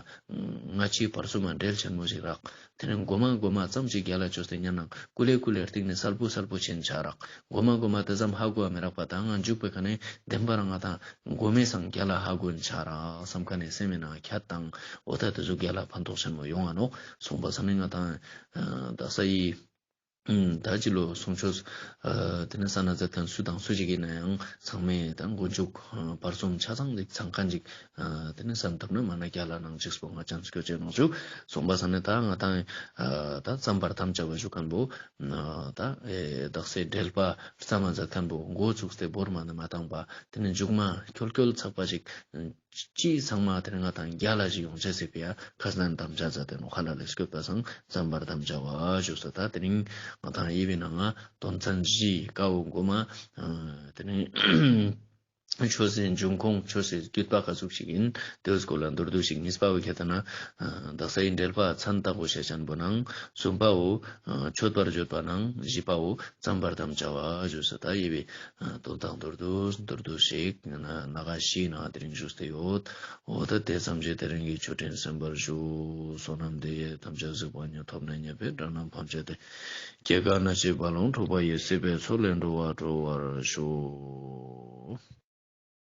ང་ཅིའི་བར་གསུམ་མ་འབྲེལ་ཆེན་མོ་ཞིག་རག། དེ་ནི་མགོ་མ་མགོ་མ་ཙམ་ཞིག་རྒྱལ་ལ་བཅོས་ཏེ་ཉན་ན་ཀུ་ལེ་ཀུ་ལེ་རྟིང་ནས་གསལ་པོ་གསལ་པོ་ཆེན་ཆ་རག། མགོ་མ་མགོ་མ་དེ་ཙམ་ཧ་གོ་བ་མི་རག་པ་དང་ང་མཇུག་པའི་ཁ་ནས་བདེན་པ་རང་ང་དང་མགོ་མའི་སང་རྒྱལ་ལ་ཧ་གོ་ཆ་རག་བསམ་མཁན་ནི་སེམས་ན་ཁྱད་དང་། འོ་ད་དེ་ཚོ་རྒྱལ་ལ་ཕན་ཐོགས་ཆེན་མོ་ཡོང་ང་ནོག། སོང་པ་ས་ནི་ང་དང་ཨ་དག་ས་ཡི་ཨ་ད་ཅི་ལོ་གསུང་ཆོས་ཨ་དེ་ནི་ས་ན་མཛད་མཁན་སུ་དང་སུ་ཞིག་ཡིན་ན་ཡང་ཚང་མས་ད་མགོ་མཇུག་ཨ་བར་གསུམ་ཆ་ཚང་ཅིག་ཚང་མཁན་ཅིག་ཨ་དེ་ནི་གསན་ཐུབ་ན་མ་ན་རྒྱལ་ལ་ནང་ཅིག་སྤོ་ང་ཅང་སྐྱོ་ཅེས་ནོག་ཞུ། སོང་པ་ས་ནི་ད་ང་དང་ཨ་ད་བརྩམ་པར་དམ་བཅའ་བ་ཞུ་མཁན་པོ་ཨ་ད་ཨེ་དག་ས་འགྲེལ་པ་བརྩམས་མ་མཛད་མཁན་པོ་འགོ་བཙུགས་ཏེ་བོར་མ་ནི་མ་བཏང་པ་དེ་ནི་མཇུག་མ་འཁྱོལ་འཁྱོལ་ཚག་པ་ཞིག་ཅི་ཚང་མ་དེ་ནི་ང་དང་རྒྱལ་ལ་ཞིག་ཡོང་ཆེས་སི་ཕི་ཡ་ཁ་སྣན་དམ་བཅའ་མཛད་དེ་ནོག། ཁ་ལ་ལས་སྐྱོད་པ་སང་བརྩམ་པར་དམ་བཅའ་བ་ཞུ་ས། ད་དེ་རིང་ང་དང་ཡི་བི་ནང་ང་དོན་ཚན་བཞི་ཀའོ་མགོ་མ་ཨ་དེ་ནི་ཆོས་སི་འབྱུང་ཁུངས་ཆོས་སི་བརྒྱུད་པ་ག་ཟུག་ཞིག་ཡིན་དེའི་སྐོར་ལ་མདོར་བསྡུས་ཤིག། གཉིས་པའོ་ཁྱེད་ལྟ་ན་ཨ་དག་ས་ཡི་འགྲེལ་པ་མཚན་བཏགས་པོ་ཤེས་ཅན་པོ་ནང་། གསུམ་པའོ་ཨ་མཆོད་པར་བརྗོད་པ་ནང་། བཞི་པའོ་བརྩམ་པར་དམ་བཅའ་བ་ཞུ་ས། ད་ཡི་བི་ཨ་དོན་དག་མདོར་བསྡུས་མདོར་བསྡུས་ཤིག་ན་ན་ག་ཤི་ན་དེ་རིང་ཞུས་ཏེ་ཡོད། འོ་ད་དེ་ཙམ་གྱིས་དེ་རིང་གི་ཆོས་འབྲེལ་གསན་པར་ཞུ། བསོད་ནམས་འདི་ཡིས་ཐམས་ཅད་གཟིགས་པ་ཉིད། ཐོབ་ནས་ཉེས་པའི་དགྲ་རྣམས་ཕམ་བྱས་ཏེ། སྐྱེ་རྒ་ན་འཆིའི་རྦ་ཀློང་འཁྲུགས་པ་ཡི། སྲིད་པའི་མཚོ་ལས་འགྲོ་བ་སྒྲོལ་བར་ཤོག།